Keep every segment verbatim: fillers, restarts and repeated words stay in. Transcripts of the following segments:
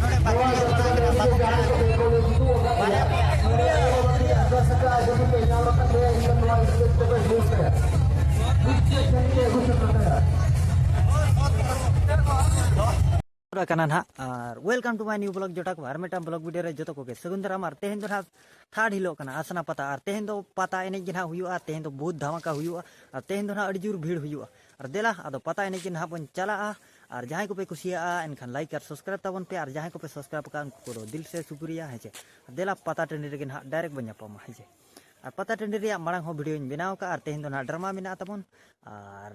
ᱱᱚᱣᱟ ᱡᱟᱭᱜᱟ ᱨᱮ ᱩᱱᱠᱩ ᱡᱟᱦᱟᱸᱭ ᱠᱚ ᱵᱮᱝᱜᱚᱞᱤ ᱩᱱᱠᱩ ᱚᱠᱟ ᱨᱮ ᱟᱹᱰᱤ ᱟᱭᱢᱟ ᱴᱟᱠᱟ ᱡᱩᱫᱤ ᱯᱮ ᱧᱟᱢ ᱞᱮᱠᱷᱟᱱ ᱫᱚ ᱮᱱᱠᱷᱟᱱ ᱱᱚᱣᱟ ᱥᱴᱮᱡ ᱫᱚᱯᱮ ᱵᱩᱡᱽ ᱠᱟᱜᱼᱟ᱾ ᱢᱤᱫ ᱥᱮᱫ ᱠᱷᱟᱱ ᱜᱮ ᱟᱹᱜᱩ ᱥᱮᱴᱮᱨ ᱫᱟᱲᱮᱭᱟᱜᱼᱟ᱾ ᱟᱠᱟᱱᱟ ᱱᱟᱦᱟᱜ᱾ ᱟᱨ welcome to my new vlog ᱡᱚᱴᱟ ᱠᱚ, ᱟᱨ ᱢᱤᱫᱴᱟᱝ vlog video ᱨᱮ ᱡᱚᱛᱚ ᱠᱚᱜᱮ ᱥᱟᱹᱜᱩᱱ ᱫᱟᱨᱟᱢ᱾ ᱟᱨ ᱛᱮᱦᱮᱧ ᱫᱚ ᱱᱟᱦᱟᱜ third ᱦᱤᱞᱳᱜ ᱠᱟᱱᱟ ᱟᱥᱱᱟ ᱯᱟᱛᱟ, ᱟᱨ ᱛᱮᱦᱮᱧ ᱫᱚ ᱯᱟᱛᱟ ᱮᱱᱮᱡ ᱜᱮ ᱱᱟᱦᱟᱜ ᱦᱩᱭᱩᱜᱼᱟ, ᱛᱮᱦᱮᱧ ᱫᱚ ᱵᱚᱦᱩᱛ ᱫᱷᱟᱢᱟᱠᱟ ᱦᱩᱭᱩᱜᱼᱟ, ᱟᱨ ᱛᱮᱦᱮᱧ ᱫᱚ ᱱᱟᱦᱟᱜ ᱟᱹᱰᱤ ᱡᱳᱨ ᱵᱷᱤᱲ ᱦᱩᱭᱩᱜᱼᱟ᱾ ᱟᱨ ᱫᱮᱞᱟ ᱟᱫᱚ ᱯᱟᱛᱟ ᱮᱱᱮᱡ ᱜᱮ ᱱᱟᱦᱟᱜ ᱵᱚᱱ ᱪᱟᱞᱟᱜᱼᱟ᱾ ᱟᱨ ᱡᱟᱦᱟᱸᱭ ᱠᱚᱯᱮ ᱠᱩᱥᱤᱭᱟᱜᱼᱟ ᱮᱱᱠᱷᱟᱱ like ᱟᱨ subscribe ᱛᱟᱵᱚᱱ ᱯᱮ, ᱟᱨ ᱡᱟᱦᱟᱸᱭ ᱠᱚᱯᱮ subscribe ᱟᱠᱟᱫ ᱩᱱᱠᱩ ᱠᱚᱫᱚ ᱫᱤᱞ ᱥᱮ ᱥᱩᱠᱨᱤᱭᱟ, ᱦᱮᱸ ᱪᱮ᱾ ᱫᱮᱞᱟ ᱯᱟᱛᱟ ᱴᱟᱺᱰᱤ ᱨᱮᱜᱮ ᱱᱟᱦᱟᱜ direct ᱵᱚᱱ ᱧᱟᱯᱟᱢᱟ, ᱦᱮᱸ ᱪᱮ᱾ ᱟᱨ ᱯᱟᱛᱟ ᱴᱟᱺᱰᱤ ᱨᱮᱭᱟᱜ ᱢᱟᱲᱟᱝ ᱦᱚᱸ videoᱧ ᱵᱮᱱᱟᱣ ᱟᱠᱟᱫᱼᱟ, ᱟᱨ ᱛᱮᱦᱮᱧ ᱫᱚ ᱱᱟᱦᱟᱜ drama ᱢᱮᱱᱟᱜᱼᱟ ᱛᱟᱵᱚᱱ, ᱟᱨ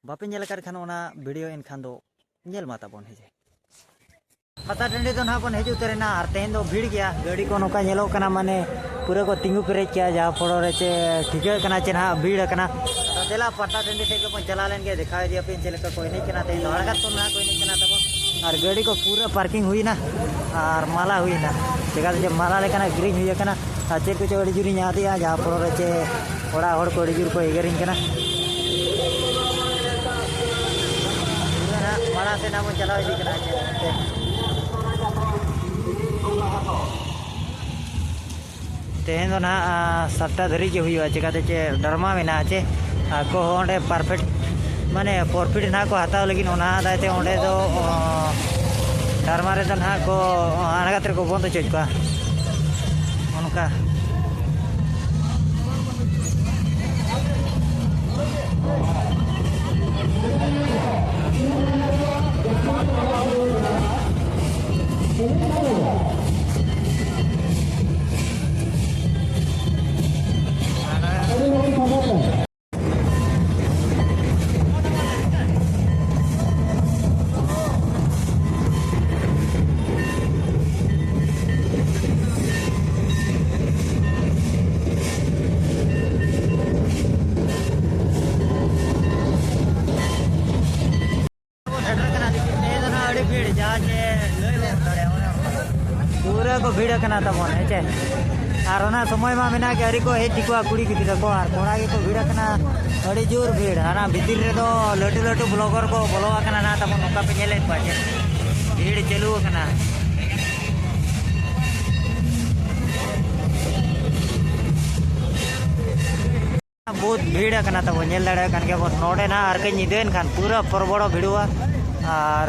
ᱵᱟᱯᱮ ᱧᱮᱞ ᱟᱠᱟᱫ ᱠᱷᱟᱱ ᱚᱱᱟ video ᱮᱱᱠᱷᱟᱱ ᱫᱚ ᱧᱮᱞ ᱢᱟ ᱛᱟᱵᱚᱱ, ᱦᱮᱸ ᱪᱮ᱾ ᱯᱟᱛᱟ ᱴᱟᱺᱰᱤ ᱫᱚ ᱱᱟᱦᱟᱜ ᱵᱚᱱ ᱦᱮᱡ ᱩᱛᱟᱹᱨᱮᱱᱟ, ᱟᱨ ᱛᱮᱦᱮᱧ ᱫᱚ ᱵᱷᱤᱲ ᱜᱮᱭᱟ, ᱜᱟᱹᱰᱤ ᱠᱚ ᱱᱚᱝᱠᱟ ᱧᱮᱞᱚᱜ ᱠᱟᱱᱟ, ᱢᱟᱱᱮ ᱯᱩᱨᱟᱹ ᱠᱚ ᱛᱤᱸᱜᱩ ᱯᱮᱨᱮᱡ ᱠᱮᱜᱼᱟ, ᱡᱟᱦᱟᱸ ᱯᱚᱲᱚ ᱨᱮ ᱪᱮ ᱴᱷᱤᱠᱟᱹᱜ ᱠᱟᱱᱟ ᱪᱮ ᱱᱟᱦᱟᱜ ᱵᱷᱤᱲ ᱟᱠᱟᱱᱟ᱾ ᱟᱫᱚ ᱫᱮᱞᱟ ᱯᱟᱛᱟ ᱴᱟᱺᱰᱤ ᱥᱮᱫ ᱜᱮᱵᱚᱱ ᱪᱟᱞᱟᱣ ᱞᱮᱱ ᱜᱮ, ᱫᱮᱠᱷᱟᱣ ᱤᱫᱤᱭᱟᱯᱮ ᱪᱮᱫ ᱞᱮᱠᱟ ᱠᱚ ᱮᱱᱮᱡ ᱠᱟᱱᱟ, ᱛᱮᱦᱮᱧ ᱫᱚ ᱦᱟᱲᱜᱟᱛ ᱠᱷᱚᱱ ᱱᱟᱦᱟᱜ ᱠᱚ ᱮᱱᱮᱡ ᱠᱟᱱᱟ ᱛᱟᱵᱚᱱ᱾ ᱟᱨ ᱜᱟᱹᱰᱤ ᱠᱚ ᱯᱩᱨᱟᱹ parking ᱦᱩᱭᱱᱟ, ᱟᱨ ᱢᱟᱞᱟ ᱦᱩᱭᱱᱟ, ᱪᱮᱠᱟᱛᱮ ᱡᱮ ᱢᱟᱞᱟ ᱞᱮᱠᱟᱱᱟᱜ ᱠᱤᱨᱤᱧ ᱦᱩᱭ ᱟᱠᱟᱱᱟ᱾ ᱟᱨ ᱪᱮᱫ ᱠᱚᱪᱚ ᱟᱹᱰᱤ ᱡᱳᱨᱤᱧ ᱟᱫᱮᱜᱼᱟ, ᱡᱟᱦᱟᱸ ᱯᱚᱲᱚ ᱨᱮ ᱪᱮ ᱚᱲᱟᱜ ᱦᱚᱲ ᱠᱚ ᱟᱹᱰᱤ ᱡᱳᱨ ᱠᱚ ᱮᱜᱮᱨᱤᱧ ᱠᱟᱱᱟ᱾ ᱯᱩᱨᱟᱹ ᱱᱟᱦᱟᱜ ᱢᱟᱲᱟᱝ ᱥᱮᱫ ᱱᱟᱦᱟᱜ ᱵᱚᱱ ᱪᱟᱞᱟᱣ ᱤᱫᱤᱜ ᱠᱟᱱᱟ, ᱪᱮ ᱚᱱᱛᱮ᱾ ᱛᱮᱦᱮᱧ ᱫᱚ ᱱᱟᱦᱟᱜ, ᱟ, ᱥᱟᱛᱴᱟ ᱫᱷᱟᱹᱨᱤᱡ ᱜᱮ ᱦᱩᱭᱩᱜᱼᱟ, ᱪᱮᱠᱟᱛᱮ ᱪᱮ drama ᱢᱮᱱᱟᱜᱼᱟ ᱪᱮ᱾ ᱟᱠᱚ ᱦᱚᱸ ᱚᱸᱰᱮ perfect, ᱢᱟᱱᱮ forfeit ᱱᱟᱦᱟᱜ ᱠᱚ ᱦᱟᱛᱟᱣ ᱞᱟᱹᱜᱤᱫ, ᱚᱱᱟ ᱦᱚᱛᱮᱡ ᱛᱮ ᱚᱸᱰᱮ ᱫᱚ, ᱚ, drama ᱨᱮᱫᱚ ᱱᱟᱦᱟᱜ ᱠᱚ, ᱚ, ᱟᱬᱜᱟᱛ ᱨᱮᱠᱚ ᱵᱚᱱᱫ ᱦᱚᱪᱚᱭᱮᱫ ᱠᱚᱣᱟ᱾ ᱚᱱᱠᱟ᱾ ᱥᱮᱴᱮᱨ ᱠᱟᱱᱟ, ᱞᱮᱠᱤᱱ ᱛᱮᱦᱮᱧ ᱫᱚ ᱱᱟᱦᱟᱜ ᱟᱹᱰᱤ ᱵᱷᱤᱲ, ᱡᱟᱦᱟᱸ ᱪᱮ ᱞᱟᱹᱭ ᱵᱟᱝ ᱫᱟᱲᱮᱭᱟᱜᱼᱟ, ᱚᱱᱮ ᱚᱱᱠᱟ᱾ ᱯᱩᱨᱟᱹ ᱠᱚ ᱵᱷᱤᱲ ᱟᱠᱟᱱᱟ ᱛᱟᱵᱚᱱ, ᱦᱮᱸ ᱪᱮ? ᱟᱨ ᱚᱱᱟ ᱥᱚᱢᱚᱭ ᱢᱟ ᱢᱮᱱᱟᱜ ᱜᱮ, ᱟᱹᱣᱨᱤ ᱠᱚ ᱦᱮᱡ ᱴᱷᱤᱠᱚᱜᱼᱟ ᱠᱩᱲᱤ ᱜᱤᱫᱽᱨᱟᱹ ᱠᱚ, ᱟᱨ ᱠᱚᱲᱟ ᱜᱮᱠᱚ ᱵᱷᱤᱲ ᱟᱠᱟᱱᱟ, ᱟᱹᱰᱤ ᱡᱳᱨ ᱵᱷᱤᱲ᱾ ᱦᱟᱱᱟ ᱵᱷᱤᱛᱤᱨ ᱨᱮᱫᱚ ᱞᱟᱹᱴᱩ ᱞᱟᱹᱴᱩ vlogger ᱠᱚ ᱵᱚᱞᱚ ᱟᱠᱟᱱᱟ ᱱᱟᱦᱟᱜ ᱛᱟᱵᱚᱱ, ᱱᱚᱝᱠᱟ ᱯᱮ ᱧᱮᱞᱮᱫ ᱠᱚᱣᱟ ᱪᱮ? ᱵᱷᱤᱲ ᱪᱟᱹᱞᱩ ᱟᱠᱟᱱᱟ᱾ ᱵᱚᱦᱩᱛ ᱵᱷᱤᱲ ᱟᱠᱟᱱᱟ ᱛᱟᱵᱚᱱ, ᱧᱮᱞ ᱫᱟᱲᱮᱭᱟᱜ ᱠᱟᱱ ᱜᱮᱭᱟ ᱵᱚᱱ᱾ ᱱᱚᱰᱮ ᱱᱟᱦᱟᱜ ᱟᱨ ᱠᱟᱹᱡ ᱧᱤᱫᱟᱹᱭᱮᱱ ᱠᱷᱟᱱ ᱯᱩᱨᱟᱹ ᱯᱚᱨᱵᱚᱲᱚ ᱵᱷᱤᱲᱚᱜᱼᱟ᱾ ᱟᱨ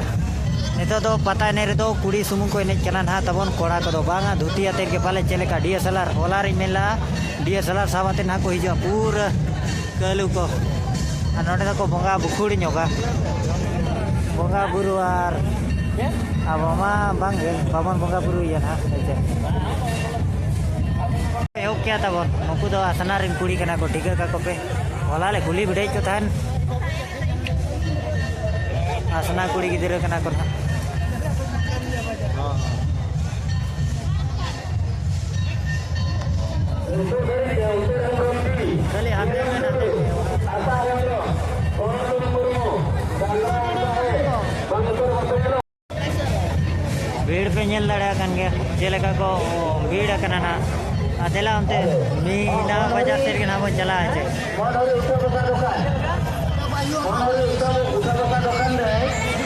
ᱱᱤᱛᱚᱜ ᱫᱚ ᱯᱟᱛᱟ ᱮᱱᱮᱡ ᱨᱮᱫᱚ ᱠᱩᱲᱤ ᱥᱩᱢᱩᱝ ᱠᱚ ᱮᱱᱮᱡ ᱠᱟᱱᱟ ᱱᱟᱦᱟᱜ ᱛᱟᱵᱚᱱ, ᱠᱚᱲᱟ ᱠᱚᱫᱚ ᱵᱟᱝᱟ᱾ ᱫᱷᱩᱛᱤ ᱟᱛᱮᱫ ᱜᱮ ᱯᱟᱞᱮ ᱪᱮᱫ ᱞᱮᱠᱟ ᱰᱤ ᱮᱥ ᱮᱞ ᱟᱨ ᱦᱚᱞᱟ ᱨᱤᱧ ᱢᱮᱱ ᱞᱟᱜᱼᱟ, ᱰᱤ ᱮᱥ ᱮᱞ ᱟᱨ ᱥᱟᱵ ᱟᱛᱮᱫ ᱱᱟᱦᱟᱜ ᱠᱚ ᱦᱤᱡᱩᱜᱼᱟ ᱯᱩᱨᱟᱹ ᱠᱟᱹᱞᱩ ᱠᱚ᱾ ᱟᱨ ᱱᱚᱰᱮ ᱫᱚᱠᱚ ᱵᱚᱸᱜᱟ ᱵᱩᱠᱷᱩᱲ ᱧᱚᱜᱟ, ᱵᱚᱸᱜᱟ ᱵᱩᱨᱩ ᱟᱨ ᱟᱵᱚ ᱢᱟ ᱵᱟᱝ ᱜᱮ, ᱵᱟᱵᱚᱱ ᱵᱚᱸᱜᱟ ᱵᱩᱨᱩᱭᱟ ᱱᱟᱦᱟᱜ, ᱦᱮᱸ ᱪᱮ? ᱮᱦᱚᱵ ᱠᱮᱭᱟ ᱛᱟᱵᱚᱱ᱾ ᱱᱩᱠᱩ ᱫᱚ ᱟᱥᱱᱟ ᱨᱮᱱ ᱠᱩᱲᱤ ᱠᱟᱱᱟ ᱠᱚ, ᱴᱷᱤᱠᱟᱹ ᱠᱟᱠᱚ ᱯᱮ᱾ ᱦᱚᱞᱟ ᱞᱮ ᱠᱩᱞᱤ ᱵᱤᱰᱟᱹᱣᱮᱫ ᱠᱚ ᱛᱟᱦᱮᱱ᱾ ᱟᱥᱱᱟ ᱠᱩᱲᱤ ᱜᱤᱫᱽᱨᱟᱹ ᱠᱟᱱᱟ ᱠᱚ ᱱᱟᱦᱟᱜ᱾ ᱠᱷᱟᱹᱞᱤ ᱦᱟᱱᱛᱮ ᱢᱮ, ᱱᱟᱛᱮ ᱢᱮ᱾ ᱵᱷᱤᱲ ᱯᱮ ᱧᱮᱞ ᱫᱟᱲᱮᱭᱟᱜ ᱠᱟᱱ ᱜᱮᱭᱟ, ᱪᱮᱫ ᱞᱮᱠᱟ ᱠᱚ ᱵᱷᱤᱲ ᱟᱠᱟᱱᱟ ᱱᱟᱦᱟᱜ᱾ ᱟᱨ ᱫᱮᱞᱟ ᱚᱱᱛᱮ ᱢᱤᱫ ᱱᱟᱣᱟ ᱵᱟᱡᱟᱨ ᱥᱮᱫ ᱜᱮ ᱱᱟᱦᱟᱜ ᱵᱚᱱ ᱪᱟᱞᱟᱜᱼᱟ, ᱪᱮ? ᱢᱚᱱᱦᱚᱨᱤ ᱩᱛᱥᱚᱵ ᱫᱚᱠᱟᱱ, ᱢᱚᱱᱦᱚᱨᱤ ᱩᱛᱥᱚᱵ ᱫᱚᱠᱟᱱ ᱨᱮ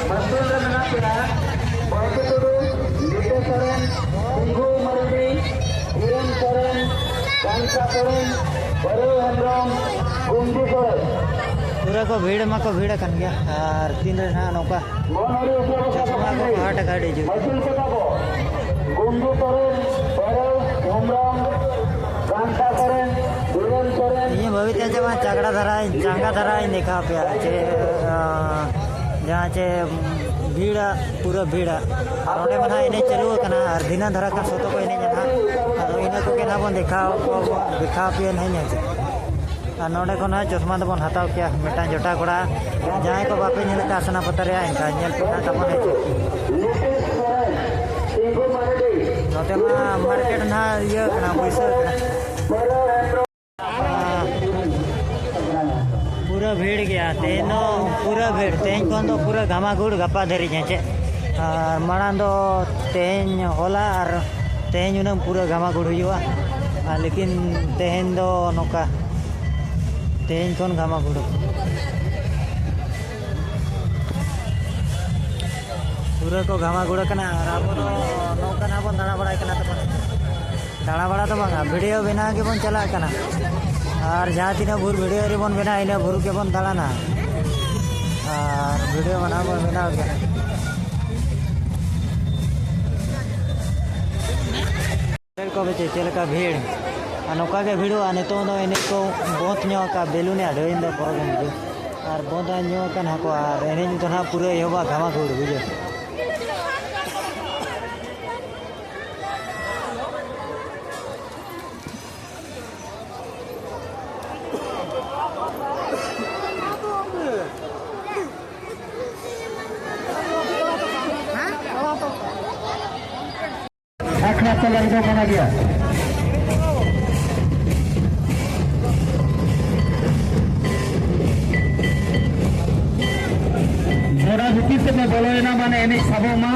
ᱢᱟᱹᱥᱩᱞ ᱨᱮ ᱢᱮᱱᱟᱜ ᱯᱮᱭᱟ, ᱵᱟᱹᱭᱠᱤ ᱴᱩᱰᱩ, ᱞᱤᱴᱟᱹ ᱥᱚᱨᱮᱱ, ᱥᱤᱝᱜᱩ ᱢᱟᱨᱰᱤ, ᱫᱷᱤᱨᱮᱱ ᱥᱚᱨᱮᱱ, ᱠᱟᱱᱥᱟ ᱥᱚᱨᱮᱱ, ᱵᱟᱹᱨᱩ ᱦᱮᱢᱵᱨᱚᱢ, ᱜᱩᱢᱡᱤ ᱥᱚᱨᱮᱱ᱾ ᱯᱩᱨᱟᱹ ᱠᱚ ᱵᱷᱤᱲ ᱢᱟᱠᱚ ᱵᱷᱤᱲ ᱟᱠᱟᱱ ᱜᱮᱭᱟ, ᱟᱨ ᱛᱤᱱ ᱨᱮ ᱱᱟᱦᱟᱜ ᱱᱚᱝᱠᱟ ᱢᱚᱱᱦᱚᱨᱤ ᱩᱛᱥᱚᱵ ᱫᱚᱠᱟᱱ ᱪᱚᱥᱢᱟ ᱠᱚ ᱨᱮ ᱦᱟᱴ ᱜᱟᱹᱰᱤ ᱡᱩᱜ᱾ ᱢᱟᱹᱥᱩᱞ ᱠᱚ ᱛᱟᱵᱚ, ᱜᱩᱢᱡᱤ ᱥᱚᱨᱮᱱ, ᱵᱟᱹᱨᱩ ᱦᱮᱢᱵᱨᱚᱢ, ᱠᱟᱱᱥᱟ ᱥᱚᱨᱮᱱ, ᱫᱷᱤᱨᱮᱱ ᱥᱚᱨᱮᱱ᱾ ᱤᱧ ᱵᱷᱟᱵᱤᱛ ᱪᱟᱜᱟ ᱪᱟᱜᱲᱟ ᱫᱷᱟᱨᱟᱧ, ᱪᱟᱸᱜᱟ ᱫᱷᱟᱨᱟᱧ ᱫᱮᱠᱷᱟᱣ ᱯᱮᱭᱟ ᱡᱮ, ᱟᱸ, ᱡᱟᱦᱟᱸ ᱪᱮ ᱵᱷᱤᱲᱟ, ᱯᱩᱨᱟᱹ ᱵᱷᱤᱲᱟ᱾ ᱟᱨ ᱚᱸᱰᱮ ᱢᱟ ᱱᱟᱦᱟᱜ ᱮᱱᱮᱡ ᱪᱟᱹᱞᱩ ᱟᱠᱟᱱᱟ, ᱟᱨ ᱫᱷᱤᱱᱟᱹᱱ ᱫᱷᱟᱨᱟ ᱠᱷᱟᱱ ᱥᱚᱛᱚ ᱠᱚ ᱮᱱᱮᱡᱟ ᱱᱟᱦᱟᱜ᱾ ᱟᱫᱚ ᱤᱱᱟᱹ ᱠᱚᱜᱮ ᱱᱟᱦᱟᱜ ᱵᱚᱱ ᱫᱮᱠᱷᱟᱣ ᱠᱚᱣᱟ, ᱫᱮᱠᱷᱟᱣ ᱯᱮᱭᱟ ᱱᱟᱦᱟᱜ, ᱦᱮᱸ ᱪᱮ? ᱟᱨ ᱱᱚᱸᱰᱮ ᱠᱷᱚᱱ ᱦᱟᱸᱜ ᱪᱚᱥᱢᱟ ᱫᱚᱵᱚᱱ ᱦᱟᱛᱟᱣ ᱠᱮᱭᱟ ᱢᱤᱫᱴᱟᱝ ᱡᱚᱴᱟ ᱠᱚᱲᱟ᱾ ᱡᱟᱦᱟᱸᱭ ᱠᱚ ᱵᱟᱯᱮ ᱧᱮᱞ ᱟᱠᱟᱫ ᱥᱮᱱᱟᱯᱟᱛᱟ ᱨᱮᱭᱟᱜ, ᱮᱱᱠᱷᱟᱱ ᱧᱮᱞ ᱯᱮ ᱦᱟᱸᱜ ᱛᱟᱵᱚᱱ ᱦᱮᱸ ᱪᱮ᱾ ᱱᱚᱛᱮ ᱢᱟ ᱢᱟᱨᱠᱮᱴ ᱱᱟᱦᱟᱜ ᱤᱭᱟᱹ ᱠᱟᱱᱟ, ᱵᱟᱹᱭᱥᱟᱹᱣ ᱠᱟᱱᱟ᱾ ᱯᱩᱨᱟᱹ ᱵᱷᱤᱲ ᱜᱮᱭᱟ ᱛᱮᱦᱮᱧ ᱫᱚ, ᱯᱩᱨᱟᱹ ᱵᱷᱤᱲ᱾ ᱛᱮᱦᱮᱧ ᱠᱷᱚᱱ ᱫᱚ ᱯᱩᱨᱟᱹ ᱜᱷᱟᱢᱟᱜᱷᱩᱲ ᱜᱟᱯᱟ ᱫᱷᱟᱹᱨᱤᱡ, ᱦᱮᱸ ᱪᱮ? ᱟᱨ ᱢᱟᱲᱟᱝ ᱫᱚ ᱛᱮᱦᱮᱧ, ᱦᱚᱞᱟ ᱟᱨ ᱛᱮᱦᱮᱧ ᱩᱱᱟᱹᱜ ᱯᱩᱨᱟᱹ ᱜᱷᱟᱢᱟᱜᱷᱩᱲ ᱦᱩᱭᱩᱜᱼᱟ᱾ ᱟᱨ ᱞᱮᱠᱤᱱ ᱛᱮᱦᱮᱧ ᱫᱚ ᱱᱚᱝᱠᱟ, ᱛᱮᱦᱮᱧ ᱠᱷᱚᱱ ᱜᱷᱟᱢᱟᱜᱷᱩᱲ᱾ ᱯᱩᱨᱟᱹ ᱠᱚ ᱜᱷᱟᱢᱟ ᱜᱩᱲᱟᱹ ᱠᱟᱱᱟ ᱟᱨ ᱟᱵᱚ ᱫᱚ ᱱᱚᱝᱠᱟ ᱱᱟᱜ ᱵᱚᱱ ᱫᱟᱬᱟ ᱵᱟᱲᱟᱭ ᱠᱟᱱᱟ ᱛᱟᱵᱚᱱ᱾ ᱫᱟᱬᱟ ᱵᱟᱲᱟ ᱫᱚ ᱵᱟᱝᱟ, ᱵᱷᱤᱰᱤᱭᱳ ᱵᱮᱱᱟᱣ ᱜᱮᱵᱚᱱ ᱪᱟᱞᱟᱜ ᱠᱟᱱᱟ᱾ ᱟᱨ ᱡᱟᱦᱟᱸ ᱛᱤᱱᱟᱹᱜ ᱵᱷᱩᱨ ᱵᱷᱤᱰᱤᱭᱳ ᱨᱮᱵᱚᱱ ᱵᱮᱱᱟᱣ, ᱤᱱᱟᱹ ᱵᱷᱩᱨ ᱜᱮᱵᱚᱱ ᱫᱟᱬᱟᱱᱟ᱾ ᱟᱨ ᱵᱷᱤᱰᱤᱭᱳ ᱵᱮᱱᱟᱣ ᱵᱚᱱ ᱵᱮᱱᱟᱣ ᱜᱮᱭᱟ᱾ ᱧᱮᱞ ᱠᱚ ᱵᱮᱪᱮ ᱪᱮᱫ ᱞᱮᱠᱟ ᱵᱷᱤᱲ, ᱟᱨ ᱱᱚᱝᱠᱟ ᱜᱮ ᱵᱷᱤᱲᱚᱜᱼᱟ᱾ ᱱᱤᱛᱚᱜ ᱫᱚ ᱮᱱᱮᱡ ᱠᱚ ᱵᱚᱱᱫ ᱧᱚᱜ ᱟᱠᱟᱫ, ᱵᱮᱞᱩᱱ ᱮ ᱟᱹᱰᱤ ᱫᱚ ᱯᱚᱨᱚᱵᱽ ᱮᱱᱮᱡ ᱜᱮ᱾ ᱟᱨ ᱵᱚᱱᱫ ᱧᱚᱜ ᱟᱠᱟᱱ ᱦᱟᱠᱚ, ᱟᱨ ᱮᱱᱮᱡ ᱫᱚ ᱱᱟᱦᱟᱜ ᱯᱩᱨᱟᱹ ᱮᱦᱚᱵᱟ ᱜᱷᱟᱢᱟ ᱜᱷᱩᱲ, ᱵᱩᱡᱷᱟᱹᱣ᱾ ᱟᱠᱷᱲᱟ ᱛᱟᱞᱟ ᱨᱮᱫᱚ ᱢᱟᱱᱟ ᱜᱮᱭᱟ᱾ ᱜᱚᱰᱟ ᱵᱷᱤᱛᱤᱨ ᱛᱮᱯᱮ ᱵᱚᱞᱚᱭᱮᱱᱟ, ᱢᱟᱱᱮ ᱮᱱᱮᱡ ᱥᱟᱵᱚᱜ ᱢᱟ᱾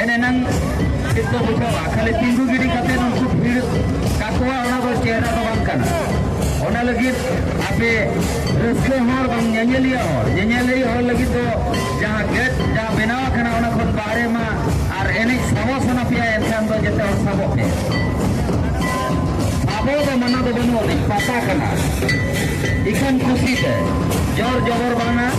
ᱮᱱ ᱮᱱᱟᱝ ᱪᱮᱫ ᱠᱚ ᱵᱩᱡᱷᱟᱹᱣᱟ? ᱠᱷᱟᱹᱞᱤ ᱛᱤᱸᱜᱩ ᱜᱤᱰᱤ ᱠᱟᱛᱮ ᱩᱱᱠᱩ ᱵᱷᱤᱲ ᱠᱟᱠᱚᱣᱟ, ᱚᱱᱟ ᱫᱚ ᱪᱮᱦᱨᱟ ᱫᱚ ᱵᱟᱝ ᱠᱟᱱᱟ᱾ ᱚᱱᱟ ᱞᱟᱹᱜᱤᱫ ᱟᱯᱮ ᱨᱟᱹᱥᱠᱟᱹ ᱦᱚᱲ ᱵᱟᱝ, ᱧᱮᱧᱮᱞᱤᱭᱟᱹ ᱦᱚᱲ, ᱧᱮᱧᱮᱞᱤᱭᱟᱹ ᱦᱚᱲ ᱞᱟᱹᱜᱤᱫ ᱫᱚ ᱡᱟᱦᱟᱸ ᱜᱮᱴ ᱡᱟᱦᱟᱸ ᱵᱮᱱᱟᱣ ᱟᱠᱟᱱᱟ, ᱚᱱᱟ ᱠᱷᱚᱱ ᱵᱟᱦᱨᱮ ᱢᱟ, ᱟᱨ ᱮᱱᱮᱡ ᱥᱟᱵᱚ ᱥᱟᱱᱟ ᱯᱮᱭᱟ, ᱮᱱᱠᱷᱟᱱ ᱫᱚ ᱡᱚᱛᱚ ᱦᱚᱲ ᱥᱟᱵᱚᱜ ᱯᱮ᱾ ᱥᱟᱵᱚ ᱫᱚ ᱢᱟᱱᱟ ᱫᱚ ᱵᱟᱹᱱᱩᱜ ᱟᱹᱱᱤᱡ, ᱯᱟᱛᱟ ᱠᱟᱱᱟ, ᱤᱠᱷᱟᱹᱱ ᱠᱩᱥᱤ ᱛᱮ, ᱡᱳᱨ ᱡᱚᱵᱚᱨ ᱵᱟᱝᱟ᱾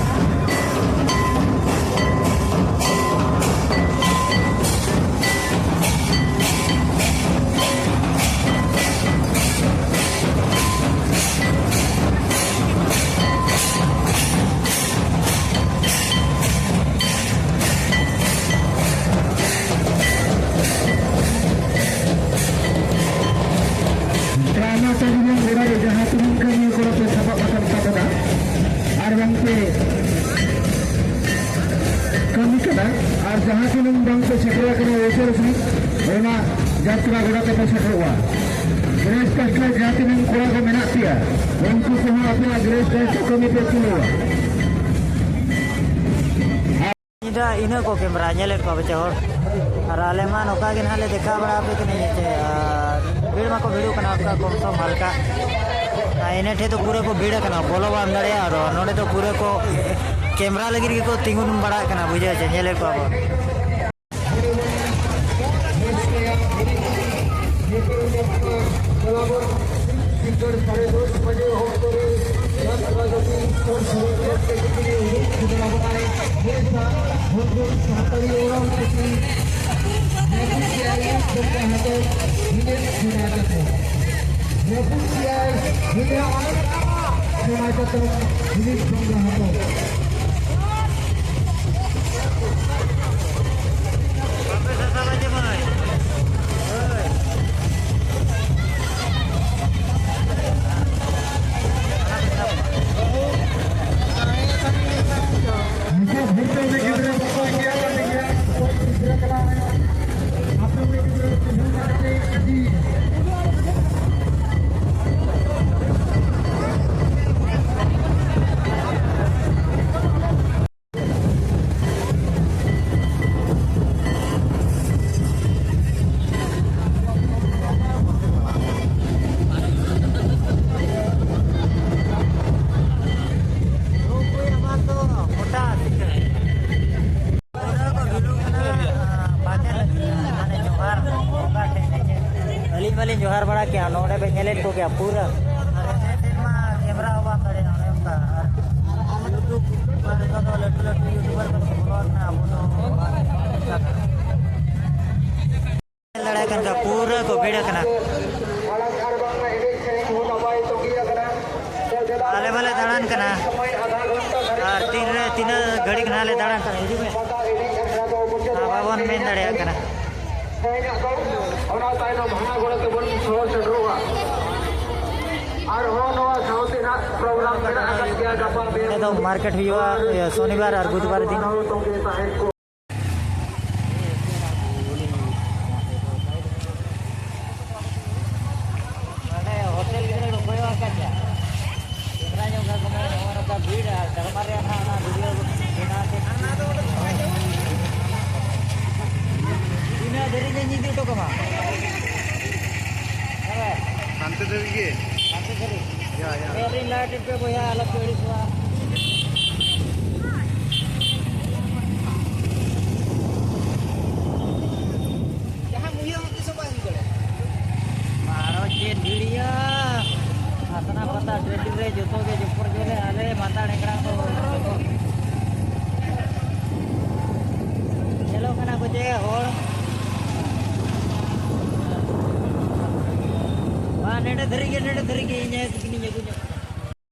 ᱰᱨᱟᱢᱟ ᱴᱟᱺᱰᱤ ᱨᱮᱱ ᱜᱚᱲᱟ ᱨᱮ ᱡᱟᱦᱟᱸ ᱛᱤᱱᱟᱹᱜ ᱠᱟᱹᱢᱤᱭᱟᱹ ᱠᱚᱲᱟ ᱯᱮ ᱥᱟᱯᱟᱵ ᱟᱠᱟᱱ ᱛᱟᱵᱚᱱᱟ ᱟᱨ ᱵᱟᱝ ᱯᱮ ᱠᱟᱹᱢᱤ ᱠᱟᱱᱟ ᱟᱨ ᱡᱟᱦᱟᱸ ᱛᱤᱱᱟᱹᱜ ᱵᱟᱝ ᱯᱮ ᱥᱮᱴᱮᱨ ᱟᱠᱟᱱᱟ ᱩᱥᱟᱹᱨᱟ ᱥᱟᱺᱦᱤᱡ ᱚᱱᱟ ᱡᱟᱛᱨᱟ ᱜᱚᱰᱟ ᱛᱮᱯᱮ ᱥᱮᱴᱮᱨᱚᱜᱼᱟ᱾ ᱜᱨᱮᱥ ᱯᱟᱥᱴᱟ ᱡᱟᱦᱟᱸ ᱛᱤᱱᱟᱹᱜ ᱠᱚᱲᱟ ᱠᱚ ᱢᱮᱱᱟᱜ ᱯᱮᱭᱟ, ᱩᱱᱠᱩ ᱠᱚᱦᱚᱸ ᱟᱯᱮᱭᱟᱜ ᱜᱨᱮᱥ ᱯᱟᱥᱴᱟ ᱠᱟᱹᱢᱤ ᱯᱮ ᱛᱩᱞᱟᱹᱣᱟ᱾ ᱧᱤᱫᱟᱹ ᱤᱱᱟᱹ ᱠᱚ ᱠᱮᱢᱨᱟ ᱧᱮᱞᱮᱫ ᱠᱚᱣᱟ ᱯᱮ ᱪᱮ ᱦᱚᱲ? ᱟᱨ ᱟᱞᱮ ᱢᱟ ᱱᱚᱝᱠᱟ ᱜᱮ ᱱᱟᱦᱟᱜ ᱞᱮ ᱫᱮᱠᱷᱟᱣ ᱵᱟᱲᱟ ᱟᱯᱮ ᱠᱟᱱᱟ, ᱦᱮᱸ ᱪᱮ? ᱟᱨ ᱵᱷᱤᱲ ᱢᱟᱠᱚ ᱵᱷᱤᱲᱚᱜ ᱠᱟᱱᱟ ᱚᱱᱠᱟ ᱠᱚᱢ ᱥᱚᱢ ᱦᱟᱞᱠᱟ᱾ ᱟᱨ ᱤᱱᱟᱹ ᱴᱷᱮᱡ ᱫᱚ ᱯᱩᱨᱟᱹ ᱠᱚ ᱵᱷᱤᱲ ᱟᱠᱟᱱᱟ, ᱵᱚᱞᱚ ᱵᱟᱢ ᱫᱟᱲᱮᱭᱟᱜᱼᱟ᱾ ᱟᱫᱚ ᱱᱚᱰᱮ ᱫᱚ ᱯᱩᱨᱟᱹ ᱠᱚ ᱠᱮᱢᱨᱟ ᱞᱟᱹᱜᱤᱫ ᱜᱮᱠᱚ ᱛᱤᱸᱜᱩᱱ ᱵᱟᱲᱟᱜ ᱠᱟᱱᱟ, ᱵᱩᱡᱷᱟᱹᱣ ᱪᱮ, ᱧᱮᱞᱮᱫ ᱠᱚᱣᱟ ᱵᱚᱱ᱾ ᱥᱟᱲᱮ ᱫᱚᱥ ᱵᱟᱡᱮ ᱚᱠᱛᱚ ᱨᱮ ᱨᱟᱥᱴᱨᱚᱯᱚᱛᱤ ᱥᱚᱨ ᱥᱚᱨᱚᱜ ᱛᱮ ᱠᱤᱪᱷᱩ ᱦᱩᱭᱩᱜ ᱠᱷᱟᱱ ᱟᱵᱚᱱᱟᱭ ᱦᱩᱭᱩᱜᱼᱟ᱾ ᱦᱩᱞ ᱥᱟᱱᱛᱟᱲᱤ ᱚᱞ ᱪᱤᱠᱤ ᱨᱟᱹᱯᱩᱫ ᱠᱮᱜᱼᱟᱭ ᱵᱚᱸᱜᱟ ᱦᱟᱛᱚᱢ ᱵᱤᱱᱤᱰ ᱥᱮᱬᱟ ᱠᱟᱛᱮ᱾ ᱨᱟᱹᱯᱩᱫ ᱠᱮᱜᱼᱟᱭ ᱵᱚᱸᱜᱟ ᱦᱟᱛᱚᱢ ᱵᱤᱱᱤᱰ ᱵᱚᱸᱜᱟ ᱦᱟᱛᱚᱢ᱾ ᱟᱹᱞᱤᱧ ᱢᱟᱞᱤᱧ ᱡᱚᱦᱟᱨ ᱵᱟᱲᱟ ᱠᱮᱜᱼᱟ, ᱱᱚᱰᱮ ᱵᱮᱱ ᱧᱮᱞᱮᱫ ᱠᱚᱜᱮᱭᱟ ᱯᱩᱨᱟᱹ᱾ ᱟᱨ ᱮᱱᱮᱡ ᱥᱮᱨᱮᱧ ᱢᱟ ᱠᱮᱢᱨᱟ ᱦᱚᱸ ᱵᱟᱝ ᱫᱟᱲᱮᱭᱟᱜᱼᱟ, ᱚᱱᱮ ᱚᱱᱠᱟ᱾ ᱟᱨ YouTube ᱨᱮᱫᱚ ᱞᱟᱹᱴᱩ ᱞᱟᱹᱴᱩ YouTuber ᱠᱚ ᱯᱷᱚᱞᱳᱣᱟᱨ ᱢᱮᱱᱟᱜᱼᱟ, ᱟᱵᱚ ᱫᱚ ᱵᱟᱝ ᱧᱮᱞ ᱫᱟᱲᱮᱭᱟᱜ ᱠᱟᱱ ᱠᱷᱟᱱ ᱯᱩᱨᱟᱹ ᱠᱚ ᱵᱷᱤᱲ ᱟᱠᱟᱱᱟ᱾ ᱟᱞᱮ ᱢᱟᱞᱮ ᱫᱟᱬᱟᱱ ᱠᱟᱱᱟ, ᱟᱨ ᱛᱤᱱᱨᱮ ᱛᱤᱱᱟᱹᱜ ᱜᱷᱟᱹᱲᱤᱡ ᱱᱟᱦᱟᱜ ᱞᱮ ᱫᱟᱬᱟᱱ ᱠᱟᱱᱟ, ᱦᱤᱡᱩᱜ ᱢᱮ᱾ ᱟᱨ ᱵᱟᱵᱚᱱ ᱢᱮᱱ ᱫᱟᱲᱮᱭᱟᱜ ᱠᱟᱱᱟ᱾ ᱛᱮᱦᱮᱧᱟᱜ ᱫᱚ ᱚᱱᱟ ᱛᱟᱭᱱᱚᱢ ᱦᱟᱱᱟ ᱜᱚᱲᱟ ᱛᱮᱵᱚᱱ ᱥᱚᱦᱚᱨ ᱥᱮᱴᱮᱨᱚᱜᱼᱟ᱾ ᱟᱨᱦᱚᱸ ᱱᱚᱣᱟ ᱥᱟᱶᱛᱮ ᱱᱟᱜ ᱯᱨᱳᱜᱨᱟᱢ ᱢᱮᱱᱟᱜ ᱟᱠᱟᱫ ᱜᱮᱭᱟ ᱜᱟᱯᱟ ᱢᱮᱭᱟᱝ᱾ ᱱᱚᱰᱮ ᱫᱚ ᱢᱟᱨᱠᱮᱴ ᱦᱩᱭᱩᱜᱼᱟ, ᱤᱭᱟᱹ, ᱥᱚᱱᱤᱵᱟᱨ ᱟᱨ ᱵᱩᱫᱷᱵᱟᱨ ᱫᱤᱱ᱾ ᱟᱨᱦᱚᱸ ᱛᱚᱸᱜᱮ ᱛᱟᱦᱮᱸ ᱠᱚ᱾ ᱱᱚᱰᱮ ᱦᱳᱴᱮᱞ ᱜᱤᱫᱽᱨᱟᱹ ᱠᱚ ᱠᱚᱭᱚᱜ ᱟᱠᱟᱫ ᱜᱮᱭᱟ᱾ ᱪᱮᱦᱨᱟ ᱧᱚᱜ ᱜᱮ ᱢᱟᱱᱮ ᱱᱚᱜᱼᱚ ᱱᱚᱝᱠᱟ ᱵᱷᱤᱲ ᱟᱨ ᱰᱨᱟᱢᱟ ᱨᱮᱭᱟᱜ ᱱᱟᱦᱟᱜ ᱚᱱᱟ ᱵᱷᱤᱰᱤᱭᱳ ᱵᱮᱱᱟᱣ ᱛᱮ ᱛᱤᱱᱟᱹᱜ ᱫᱷᱟᱹᱨᱤᱡ ᱤᱧ ᱤᱫᱤ ᱦᱚᱴᱚ ᱠᱟᱢᱟ? ᱦᱮᱸ᱾ ᱦᱟᱱᱛᱮ ᱫᱷᱟᱹᱨᱤᱡ ᱜᱮ? ᱦᱟᱱᱛᱮ ᱫᱷᱟᱹᱨᱤᱡ? ᱭᱟ, ᱭᱟ᱾ ᱢᱮᱫ ᱨᱤᱧ ᱞᱟᱴ ᱮᱫ ᱯᱮ ᱵᱚᱭᱦᱟ, ᱟᱞᱚ ᱯᱮ ᱟᱹᱲᱤᱥᱚᱜᱼᱟ᱾ ᱦᱚᱲ᱾ ᱵᱟᱝ, ᱱᱮᱰᱮ ᱫᱷᱟᱹᱨᱤᱡ ᱜᱮ, ᱱᱮᱰᱮ ᱫᱷᱟᱹᱨᱤᱡ ᱜᱮ ᱤᱧ ᱟᱭᱳ ᱛᱟᱹᱠᱤᱱᱤᱧ ᱟᱹᱜᱩ ᱧᱚᱜ ᱠᱚᱣᱟ᱾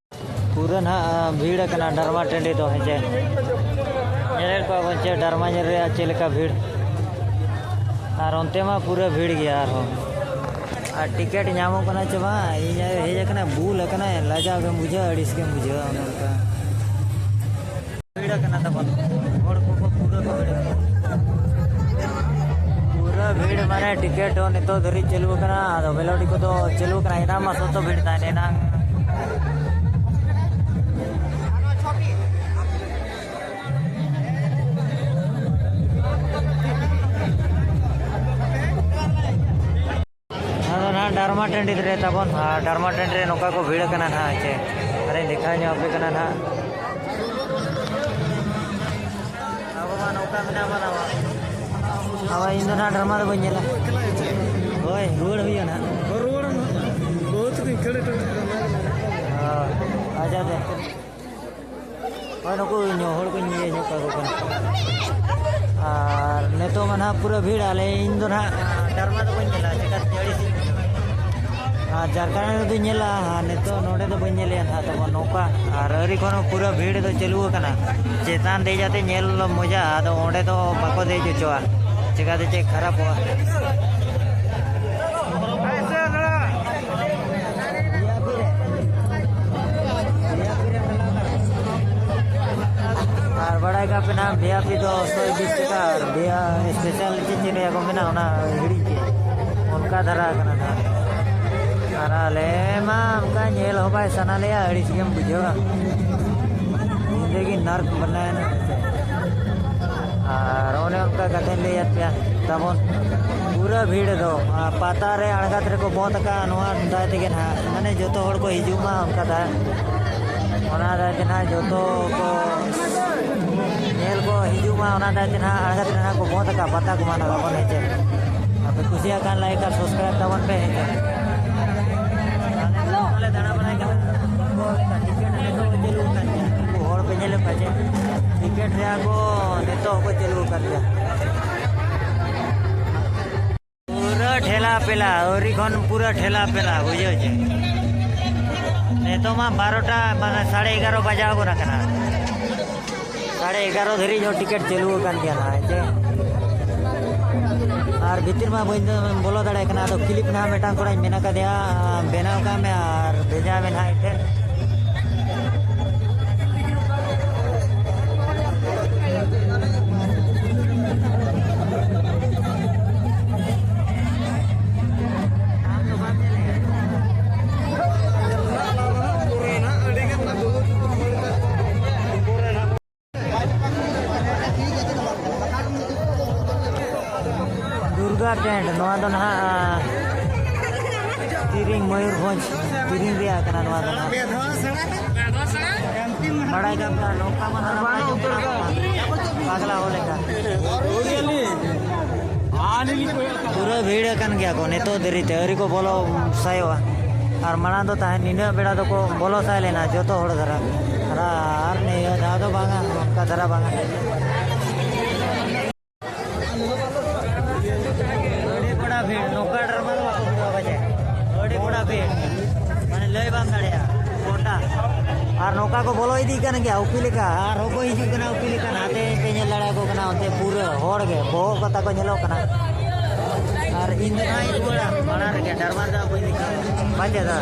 ᱯᱩᱨᱟᱹ ᱱᱟᱦᱟᱜ ᱵᱷᱤᱲ ᱟᱠᱟᱱᱟ ᱰᱟᱨᱢᱟ ᱴᱟᱺᱰᱤ ᱫᱚ, ᱦᱮᱸ ᱪᱮ? ᱧᱮᱞᱮᱫ ᱠᱚᱣᱟ ᱵᱚᱱ ᱪᱮ ᱰᱟᱨᱢᱟ ᱧᱮᱞ ᱨᱮᱭᱟᱜ ᱪᱮᱫ ᱞᱮᱠᱟ ᱵᱷᱤᱲ, ᱟᱨ ᱚᱱᱛᱮ ᱢᱟ ᱯᱩᱨᱟᱹ ᱵᱷᱤᱲ ᱜᱮᱭᱟ ᱟᱨᱦᱚᱸ᱾ ᱟᱨ ᱴᱤᱠᱤᱴ ᱧᱟᱢᱚᱜ ᱠᱟᱱᱟ ᱪᱮ ᱵᱟᱝ? ᱤᱧ ᱟᱭᱳ ᱦᱮᱡ ᱟᱠᱟᱱᱟᱭ, ᱵᱩᱞ ᱟᱠᱟᱱᱟᱭ, ᱞᱟᱡᱟᱣ ᱜᱮᱢ ᱵᱩᱡᱷᱟᱹᱣᱟ, ᱟᱹᱲᱤᱥ ᱜᱮᱢ ᱵᱩᱡᱷᱟᱹᱣᱟ, ᱚᱱᱮ ᱚᱱᱠᱟ᱾ ᱵᱷᱤᱲ ᱟᱠᱟᱱᱟ ᱛᱟᱵᱚᱱ, ᱦᱚᱲ ᱠᱚᱠᱚ ᱯᱩᱨᱟᱹ ᱠᱚ ᱵᱷᱤᱲ ᱟᱠᱟᱱᱟ᱾ ᱯᱩᱨᱟᱹ ᱵᱷᱤᱲ, ᱢᱟᱱᱮ ᱴᱤᱠᱤᱴ ᱦᱚᱸ ᱱᱤᱛᱚᱜ ᱫᱷᱟᱹᱨᱤᱡ ᱪᱟᱹᱞᱩ ᱟᱠᱟᱱᱟ, ᱟᱫᱚ ᱢᱮᱞᱳᱰᱤ ᱠᱚᱫᱚ ᱪᱟᱹᱞᱩ ᱟᱠᱟᱱᱟ, ᱮᱱᱟᱝ ᱢᱟ ᱥᱚᱛᱚ ᱵᱷᱤᱲ ᱛᱟᱦᱮᱸ ᱮᱱᱟᱝ᱾ ᱟᱫᱚ ᱱᱟᱦᱟᱜ ᱰᱟᱨᱢᱟ ᱴᱟᱺᱰᱤ ᱨᱮ ᱛᱟᱵᱚᱱ, ᱟᱨ ᱰᱟᱨᱢᱟ ᱴᱟᱺᱰᱤ ᱨᱮ ᱱᱚᱝᱠᱟ ᱠᱚ ᱵᱷᱤᱲ ᱟᱠᱟᱱᱟ ᱱᱟᱦᱟᱜ, ᱪᱮ ᱟᱨᱤᱧ ᱫᱮᱠᱷᱟᱣ ᱧᱚᱜ ᱟᱯᱮ ᱠᱟᱱᱟ ᱱᱟᱦᱟᱜ᱾ ᱟᱵᱚ ᱢᱟ ᱱᱚᱝᱠᱟ ᱢᱮᱱᱟᱜ ᱵᱚᱱᱟ, ᱟᱵᱚ ᱤᱧ ᱫᱚ ᱱᱟᱦᱟᱜ ᱰᱟᱨᱢᱟ ᱫᱚ ᱵᱟᱹᱧ ᱧᱮᱞᱟ᱾ ᱦᱳᱭ, ᱨᱩᱣᱟᱹᱲ ᱦᱩᱭᱩᱜᱼᱟ ᱱᱟᱦᱟᱜ᱾ ᱨᱩᱣᱟᱹᱲ ᱟᱢ ᱱᱟᱦᱟᱜ᱾ ᱵᱟᱹᱦᱩ ᱛᱟᱹᱠᱤᱱ ᱠᱷᱟᱹᱲ ᱦᱚᱴᱚ ᱠᱟᱜ ᱠᱟᱱᱟ᱾ ᱚ, ᱟᱪᱪᱷᱟ ᱛᱮ᱾ ᱦᱳᱭ, ᱱᱩᱠᱩ ᱧᱚᱜ ᱦᱚᱲ ᱠᱚᱧ ᱤᱭᱟᱹ ᱧᱚᱜ ᱠᱟᱠᱚ ᱠᱟᱱᱟ᱾ ᱟᱨ ᱱᱤᱛᱚᱜ ᱢᱟ ᱱᱟᱦᱟᱜ ᱯᱩᱨᱟᱹ ᱵᱷᱤᱲ, ᱟᱞᱮ, ᱤᱧ ᱫᱚ ᱱᱟᱦᱟᱜ ᱰᱟᱨᱢᱟ ᱫᱚ ᱵᱟᱹᱧ ᱧᱮᱞᱟ, ᱪᱮᱠᱟ ᱛᱮ ᱟᱹᱲᱤᱥᱤᱧ ᱵᱩᱡᱷᱟᱹᱣᱟ᱾ ᱟᱨ ᱡᱟᱨᱠᱷᱟᱱ ᱨᱮᱫᱚᱧ ᱧᱮᱞᱟ, ᱟᱨ ᱱᱤᱛᱚᱜ ᱱᱚᱰᱮ ᱫᱚ ᱵᱟᱹᱧ ᱧᱮᱞᱮᱜᱼᱟ ᱱᱟᱦᱟᱜ᱾ ᱛᱟᱵᱚᱱ ᱱᱚᱝᱠᱟ, ᱟᱨ ᱟᱹᱨᱤ ᱠᱷᱚᱱ ᱦᱚᱸ ᱯᱩᱨᱟᱹ ᱵᱷᱤᱲ ᱫᱚ ᱪᱟᱹᱞᱩ ᱟᱠᱟᱱᱟ᱾ ᱪᱮᱛᱟᱱ ᱫᱮᱡ ᱟᱛᱮ ᱧᱮᱞ ᱢᱚᱡᱟ, ᱟᱫᱚ ᱚᱸᱰᱮ ᱫᱚ ᱵᱟᱠᱚ ᱫᱮᱡ ᱦᱚᱪᱚᱣᱟ, ᱪᱮᱠᱟᱛᱮ ᱪᱮᱫ ᱠᱷᱟᱨᱟᱯᱚᱜᱼᱟ᱾ ᱟᱨ ᱵᱟᱲᱟᱭ ᱠᱟᱜ ᱯᱮ ᱱᱟᱦᱟᱜ, ᱵᱷᱤ ᱟᱭ ᱯᱤ ᱫᱚ ᱥᱚᱭ ᱵᱤᱥ ᱴᱟᱠᱟ, ᱟᱨ ᱵᱷᱤ ᱟᱭ ᱥᱯᱮᱥᱟᱞ ᱪᱮᱫ ᱪᱮᱫ ᱨᱮᱭᱟᱜ ᱠᱚ ᱢᱮᱱᱟ, ᱚᱱᱟ ᱦᱤᱲᱤᱧ ᱠᱮᱫ, ᱚᱱᱠᱟ ᱫᱷᱟᱨᱟ ᱠᱟᱱᱟ ᱱᱟᱦᱟᱜ᱾ ᱟᱨ ᱟᱞᱮ ᱢᱟ ᱚᱱᱠᱟ ᱧᱮᱞ ᱦᱚᱸ ᱵᱟᱭ ᱥᱟᱱᱟ ᱞᱮᱭᱟ, ᱟᱹᱲᱤᱥ ᱜᱮᱢ ᱵᱩᱡᱷᱟᱹᱣᱟ᱾ ᱧᱤᱫᱟᱹ ᱜᱮ ᱱᱟᱨᱠ ᱵᱮᱱᱟᱣᱮᱱᱟ᱾ ᱟᱨ ᱚᱱᱮ ᱚᱱᱠᱟ ᱠᱟᱛᱷᱟᱧ ᱞᱟᱹᱭᱟᱫ ᱯᱮᱭᱟ ᱛᱟᱵᱚᱱ, ᱯᱩᱨᱟᱹ ᱵᱷᱤᱲ ᱫᱚ, ᱟᱨ ᱯᱟᱛᱟ ᱨᱮ ᱟᱬᱜᱟᱛ ᱨᱮᱠᱚ ᱵᱚᱸᱫᱽ ᱟᱠᱟᱫᱼᱟ, ᱱᱚᱣᱟ ᱫᱟᱭ ᱛᱮᱜᱮ ᱱᱟᱦᱟᱜ, ᱢᱟᱱᱮ ᱡᱚᱛᱚ ᱦᱚᱲ ᱠᱚ ᱦᱤᱡᱩᱜ ᱢᱟ ᱚᱱᱠᱟ ᱫᱟᱭ, ᱚᱱᱟ ᱫᱟᱭ ᱛᱮ ᱱᱟᱦᱟᱜ ᱡᱚᱛᱚ ᱠᱚ ᱧᱮᱞ ᱠᱚ ᱦᱤᱡᱩᱜ ᱢᱟ, ᱚᱱᱟ ᱫᱟᱭ ᱛᱮ ᱱᱟᱦᱟᱜ ᱟᱬᱜᱟᱛ ᱨᱮ ᱱᱟᱦᱟᱜ ᱠᱚ ᱵᱚᱸᱫᱽ ᱟᱠᱟᱫᱼᱟ ᱯᱟᱛᱟ ᱠᱚ ᱢᱟ ᱱᱟᱦᱟᱜ ᱵᱚᱱ ᱦᱮᱸᱪᱮ᱾ ᱟᱯᱮ ᱠᱩᱥᱤᱭᱟᱜ ᱠᱷᱟᱱ ᱞᱟᱭᱤᱠ ᱟᱨ ᱥᱟᱵᱥᱠᱨᱟᱭᱤᱵ ᱛᱟᱵᱚᱱ ᱯᱮ ᱦᱮᱸᱪᱮ᱾ ᱟᱞᱮ ᱫᱚ ᱱᱚᱜᱼᱚᱭ ᱞᱮ ᱫᱟᱬᱟ ᱵᱟᱲᱟᱭ ᱠᱟᱱᱟ᱾ ᱴᱤᱠᱤᱴ ᱱᱤᱛᱚᱜ ᱦᱚᱸ ᱪᱟᱹᱞᱩ ᱟᱠᱟᱱ ᱜᱮᱭᱟ᱾ ᱩᱱᱠᱩ ᱦᱚᱲ ᱯᱮ ᱧᱮᱞᱮᱫ ᱠᱚᱣᱟ ᱪᱮ? ᱴᱤᱠᱤᱴ ᱨᱮᱭᱟᱜ ᱠᱚ ᱱᱤᱛᱚᱜ ᱦᱚᱸᱠᱚ ᱪᱟᱹᱞᱩ ᱟᱠᱟᱫ ᱜᱮᱭᱟ᱾ ᱴᱷᱮᱞᱟ ᱯᱮᱞᱟ, ᱟᱹᱣᱨᱤ ᱠᱷᱚᱱ ᱯᱩᱨᱟᱹ ᱴᱷᱮᱞᱟ ᱯᱮᱞᱟ, ᱵᱩᱡᱷᱟᱹᱣ ᱪᱮ? ᱱᱤᱛᱚᱜ ᱢᱟ ᱵᱟᱨᱚᱴᱟ, ᱢᱟᱱᱮ ᱥᱟᱲᱮ ᱮᱜᱟᱨᱚ ᱵᱟᱡᱟᱣ ᱜᱚᱫ ᱟᱠᱟᱱᱟ᱾ ᱥᱟᱲᱮ ᱮᱜᱟᱨᱚ ᱫᱷᱟᱹᱨᱤᱡ ᱦᱚᱸ ᱴᱤᱠᱤᱴ ᱪᱟᱹᱞᱩ ᱟᱠᱟᱱ ᱜᱮᱭᱟ ᱱᱟᱦᱟᱜ, ᱦᱮᱸ ᱪᱮ? ᱟᱨ ᱵᱷᱤᱛᱤᱨ ᱢᱟ ᱵᱟᱹᱧ ᱵᱚᱞᱚ ᱫᱟᱲᱮᱭᱟᱜ ᱠᱟᱱᱟ᱾ ᱟᱫᱚ ᱠᱞᱤᱯ ᱱᱟᱦᱟᱜ ᱢᱤᱫᱴᱟᱝ ᱠᱚᱲᱟᱧ ᱢᱮᱱ ᱟᱠᱟᱫᱮᱭᱟ, ᱵᱮᱱᱟᱣ ᱠᱟᱜ ᱢᱮ ᱟᱨ ᱵᱷᱮᱡᱟ ᱢᱮ ᱱᱟᱦᱟᱜ ᱤᱧ ᱴᱷᱮᱱ᱾ ᱫᱩᱨᱜᱟ ᱴᱮᱱᱴ, ᱱᱚᱣᱟ ᱫᱚ ᱱᱟᱦᱟᱜ, ᱟ, ᱛᱤᱨᱤᱝ, ᱢᱚᱭᱩᱨᱵᱷᱚᱸᱡᱽ ᱛᱤᱨᱤᱝ ᱨᱮᱭᱟᱜ ᱠᱟᱱᱟ ᱱᱚᱣᱟ ᱫᱚ ᱱᱟᱦᱟᱜ᱾ ᱵᱟᱲᱟᱭ ᱠᱟᱜ ᱯᱮ, ᱱᱚᱝᱠᱟ ᱢᱟ ᱦᱟᱱᱟ ᱵᱟᱲᱟᱭ ᱠᱟᱜ ᱯᱮ, ᱯᱟᱜᱽᱞᱟ ᱦᱚᱲ ᱞᱮᱠᱟ᱾ ᱯᱩᱨᱟᱹ ᱵᱷᱤᱲ ᱟᱠᱟᱱ ᱜᱮᱭᱟ ᱠᱚ ᱱᱤᱛᱚᱜ ᱫᱷᱟᱹᱨᱤᱡ ᱛᱮ, ᱟᱹᱣᱨᱤ ᱠᱚ ᱵᱚᱞᱚ ᱥᱟᱭᱚᱜᱼᱟ᱾ ᱟᱨ ᱢᱟᱲᱟᱝ ᱫᱚ ᱛᱟᱦᱮᱸ, ᱱᱤᱱᱟᱹᱜ ᱵᱮᱲᱟ ᱫᱚᱠᱚ ᱵᱚᱞᱚ ᱥᱟᱭ ᱞᱮᱱᱟ ᱡᱚᱛᱚ ᱦᱚᱲ ᱫᱷᱟᱨᱟ᱾ ᱟᱨ, ᱟᱨ ᱱᱤᱭᱟᱹ ᱫᱷᱟᱣ ᱫᱚ ᱵᱟᱝᱟ, ᱚᱱᱠᱟ ᱫᱷᱟᱨᱟ ᱵᱟᱝᱟ᱾ ᱟᱹᱰᱤ ᱠᱚᱲᱟ ᱵᱷᱤᱲ, ᱱᱚᱝᱠᱟ ᱰᱨᱟᱢᱟ ᱫᱚ ᱵᱟᱠᱚ ᱵᱷᱤᱲᱚᱜᱼᱟ ᱯᱟᱪᱮ᱾ ᱟᱹᱰᱤ ᱠᱚᱲᱟ ᱵᱷᱤᱲ, ᱢᱟᱱᱮ ᱞᱟᱹᱭ ᱵᱟᱢ ᱫᱟᱲᱮᱭᱟᱜᱼᱟ ᱜᱚᱴᱟ᱾ ᱟᱨ ᱱᱚᱝᱠᱟ ᱠᱚ ᱵᱚᱞᱚ ᱤᱫᱤᱜ ᱠᱟᱱ ᱜᱮᱭᱟ ᱩᱯᱤ ᱞᱮᱠᱟ, ᱟᱨᱦᱚᱸ ᱠᱚ ᱦᱤᱡᱩᱜ ᱠᱟᱱᱟ ᱩᱯᱤ ᱞᱮᱠᱟ᱾ ᱱᱟᱛᱮ ᱯᱮ ᱧᱮᱞ ᱫᱟᱲᱮᱭᱟᱠᱚ ᱠᱟᱱᱟ, ᱚᱱᱛᱮ ᱯᱩᱨᱟᱹ ᱦᱚᱲ ᱜᱮ ᱵᱚᱦᱚᱜ ᱠᱚ ᱛᱟᱠᱚ ᱧᱮᱞᱚᱜ ᱠᱟᱱᱟ᱾ ᱟᱨ ᱤᱧ ᱫᱚ ᱱᱟᱦᱟᱜ ᱤᱧ ᱨᱩᱣᱟᱹᱲᱟ ᱢᱟᱲᱟᱝ ᱨᱮᱜᱮ, ᱰᱨᱟᱢᱟ ᱫᱚ ᱵᱟᱹᱧ ᱫᱮᱠᱷᱟᱣᱟ᱾ ᱵᱟᱪᱮ ᱫᱟ᱾